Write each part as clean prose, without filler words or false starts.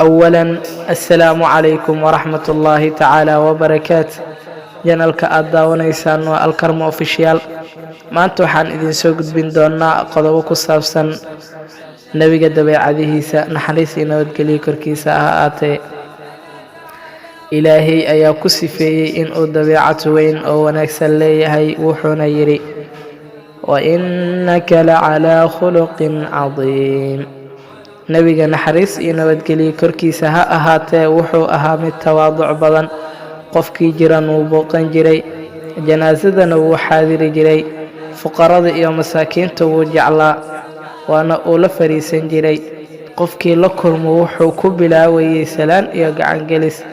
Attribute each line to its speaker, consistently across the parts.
Speaker 1: Awalan, assalaamu calaykum waraxmat ullaahi tacaala wabarakaatu. Channelka aad daawanaysaan waa Alkarma Official. Maanta waxaan idiin soo gudbin doonaa qodobo ku saabsan nebiga dabeecadihiisa, naxariis iyo nabadgelyo korkiisa ha ahaatee. Ilaahay ayaa ku sifeeyey inuu dabeecad weyn oo wanaagsan leeyahay, wuxuuna yidhi: "وإنك لعلى خلق عظيم." Nebiga, naxariis iyo nabadgelyo korkiisa ha ahaatee, wuxuu ahaa mid tawaaduc badan. Qofkii jiran wuu booqan jiray, janaasadana wuu xaadiri jiray. Fuqarada iyo masaakiinta wuu jeclaa, waana uu la fadhiisan jiray. Qofkii la kulmo wuxuu ku bilaabayay salaan iyo gacangelis.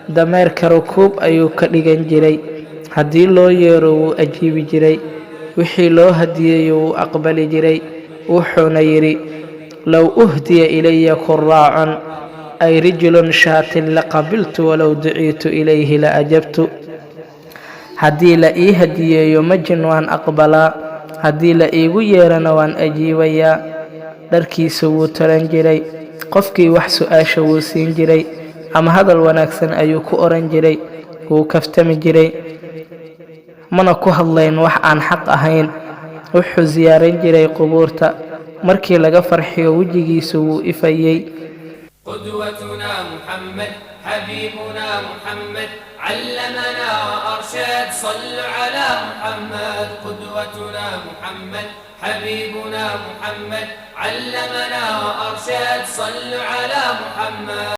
Speaker 1: Dameerka rukuub ayuu ka dhigan jiray. Haddii loo yeero wuu ajiibi jiray, wixii loo hadiyeeyo wuu aqbali jiray. Wuxuuna yidhi: "لو أهدي إلي كراع أي رجل شاة لقبلت، ولو دعيت إليه لأجبت." Haddii la ii hadiyeeyo majin waan aqbalaa, haddii la iigu yeerana waan ajiibayaa. Dharkiisa wuu taran jiray. Qofkii wax su-aasha wuu siin jiray ama hadal wanaagsan ayuu ku oran jiray. Wuu kaftami jiray, mana ku hadlayn wax aan xaq ahayn. Wuxuu siyaaran jiray qubuurta. Markii laga farxiyo wejigiisu wuu ifayey.
Speaker 2: قدوتنا محمد، حبيبنا محمد، علمنا وأرشد، صلوا على محمد. قدوتنا محمد، حبيبنا محمد، علمنا وأرشد، صلوا على محمد.